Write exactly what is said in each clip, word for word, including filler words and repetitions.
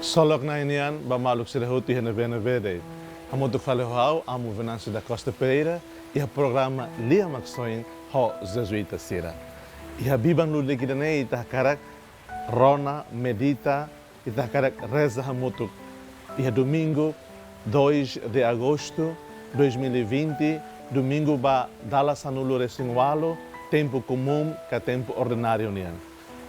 Ksolok Na'i nian ba maluk sira hotu iha ne'ebé-ne'ebé de'it. Hamutuk fali ho ha'u, Amu Venâncio da Costa Pereira, iha programa Lia Maksoin ho Jesuita sira. Iha biban lulik ida-ne'e ita hakarak rona, medita, ita hakarak reza hamutuk. Iha domingu, dois de agosto dois mil e vinte, domingu ba dala sanulu-resin-ualu tempu komún ka tempu ordináriu nian.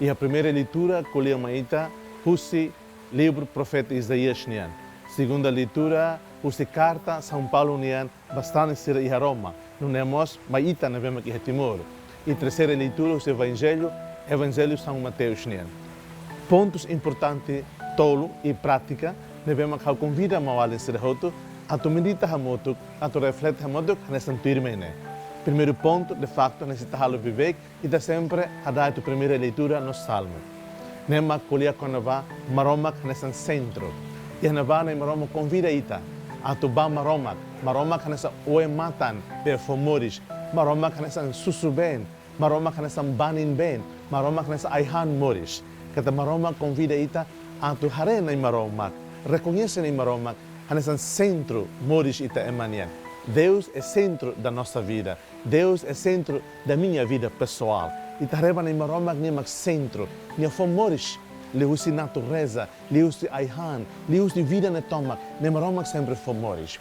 Iha primeira leitura ko'alia mai ita husi livru profeta Isaías nian. Segunda leitura husi karta São Paulo nian ba sarani sira iha Roma, nune'e mós ba ita ne'ebé mak iha Timor. I terseira leitura husi Evanjellu, Evanjellu São Mateus nian. Pontus importante tolu i prátika ne'ebé mak ha'u konvida maun-alin sira hotu atu medita hamutuk, atu reflete hamutuk hanesan tuirmai ne'e. Primeiru pontu, de faktu, hanesan ita halo beibeik, ita sempre hada'et primeira leitura no Salmu. Ne'e mak ko'alia kona-ba Maromak hanesan sentru. Iha ne'ebá Na'i Maromak konvida ita atu bá Maromak. Maromak hanesan oe-matan be fó moris. Maromak hanesan susubeen. Maromak hanesan banin-been. Maromak hanesan ai-han moris. Katak Maromak konvida ita atu haree Na'i Maromak, rekoñese Na'i Maromak hanesan sentru moris ita ema nian. Deus é centro da nossa vida. Deus é centro da minha vida pessoal. Ita haree ba Na'i Maromak, nia mak sentru, nia fó moris liuhusi natureza, liuhusi ai-han, liuhusi vida ne'e tomak, Na'i Maromak sempre fó moris.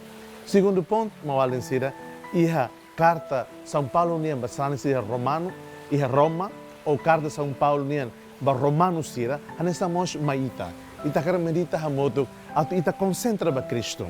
Segundu pontu, maun-alin sira, iha karta São Paulo nian ba sarani sira romanu, iha Roma, ou karta São Paulo nian ba romanu sira, hanesan mós mai ita. Ita hakarak medita hamutuk, atu ita konsentra ba Kristu.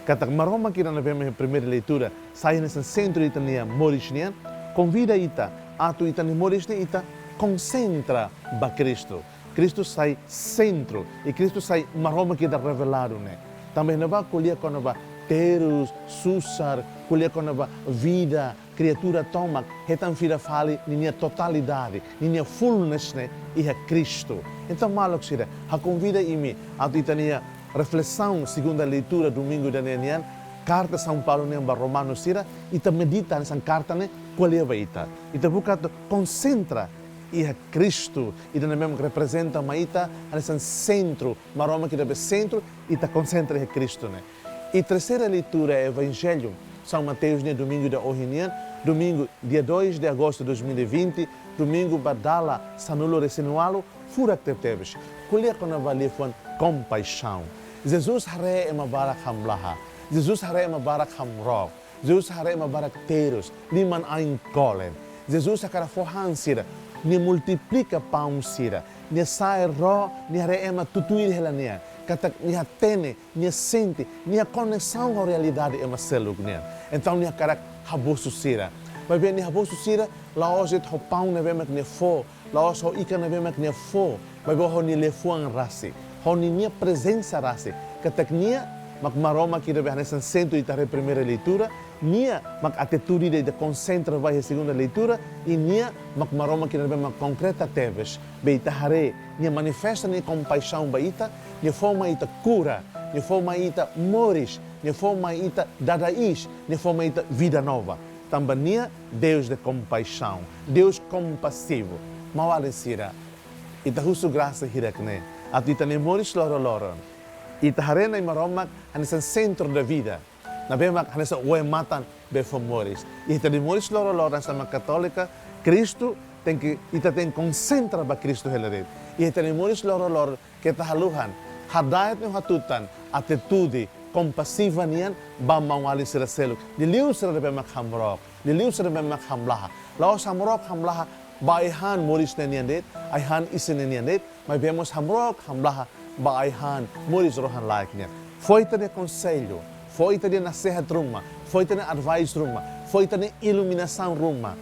Katak Maromak ida ne'ebé mak iha primeira leitura sai hanesan sentru ita-nia moris nian, konvida ita atu ita-nia moris ne'e ita konsentra ba Kristu. Kristu sai sentru, i Kristu sai Maromak ida reveladu ne'e. Tanba iha ne'ebá ko'alia kona-ba terus, susar, ko'alia kona-ba vida, kriatura tomak hetan fila fali ninia totalidade, ninia fullness ne'e iha Kristu. Entaun, maluk sira, ha'u konvida imi atu ita-nia reflesaun, segunda leitura, domingu ida-ne'e nian, karta São Paulo nian ba romanu sira, ita medita hanesan karta ne'e ko'alia ba ita. Ita buka atu konsentra iha Kristu, ida ne'ebé mak reprezenta mai ita hanesan sentru, Maromak ida be sentru, ita konsentra iha Kristu ne'e. I terseira leitura Evanjellu São Mateus nian, domingu ida ohin nian, domingu, dia dois de agosto de dois mil e vinte, domingu ba dala sanulu-resin-ualu, furak tebetebes. Ko'alia kona-ba liafuan kompaixaun. Jesus haree ema barak hamlaha. Jesus haree ema barak hamrook. Jesus haree ema barak terus, liman-ain kolen. Jesus hakarak fó han sira, nia multiplika paun sira, nia sa'e ró, nia haree ema tutuir hela nia, katak nia hatene, nia sente, nia koneksaun ho realidade ema seluk nian. Entaun nia hakarak habosu sira. Maibé nia habosu sira la'ós de'it ho paun ne'ebé mak nia fó, la'ós ho ikan ne'ebé mak nia fó, maibé ho nia liafuan rasik, ho ninia prezensa rasik. Katak nia mak Maromak ida be hanesan sentru ita haree primeira leitura, nia mak atitude ida ita konsentra ba iha segunda leitura, i nia mak Maromak ida be mak konkreta tebes, be ita haree nia manifesta nia kompaixaun ba ita, nia fó mai ita kura, nia fó mai ita moris, nia fó mai ita dada iis, nia fó mai ita vida nova. Tanba nia Deus de compaixão, Deus compassivo. Maun-alin sira, ita husu grasa hirak ne'e, atu ita-nia moris loroloron ita haree Na'i Maromak hanesan centro da vida, ne'ebé mak hanesan oe-matan be fó moris. Iha ita-nia moris loroloron hanesan ema katólika, Kristu tenke, ita tenke konsentra ba Kristu hela de'it. Iha ita-nia moris loroloron keta haluha hada'et no hatutan atitude kompassiva nian ba maun-alin sira seluk, liuliu sira ne'ebé mak hamrook, liuliu sira ne'ebé mak hamlaha. La'ós hamrook hamlaha ba ai-han moris ne'e nian de'it, ai-han isin ne'e nian de'it, maibé mós hamrook hamlaha ba ai-han moris rohan-laek nian. Fó ita-nia konsellu, fó ita-nia nasehat ruma, fó ita-nia advice ruma, fó ita-nia iluminasaun ruma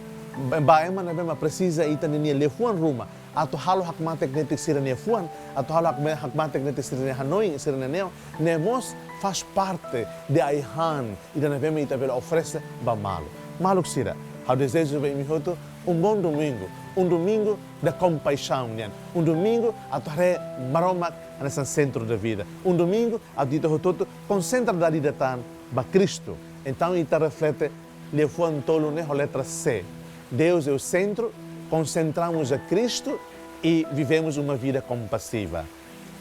ba, ba ema ne'ebé mak presiza ita-nia liafuan ruma, atu halo hakmatek netik sira-nia fuan, atu halo hakme-, hakmatek netik sira-nia hanoin, sira-nia neon, ne'e mós faz parte de ai-han ida ne'ebé mak ita bele oferese ba malu. Maluk sira, ha'u dezeja ba imi hotu um bom domingo, um domingo da compaixão nian, um domingo atu haree Maromak hanesan centro da vida, um domingo atu ita hotu-hotu konsentra dada ida tan ba Kristu. Entaun ita reflete liafuan tolu ne'e ho letra C. Deus é o centro, concentramos a Cristo e vivemos uma vida compassiva.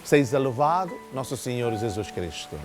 Seja louvado nosso Senhor Jesus Cristo.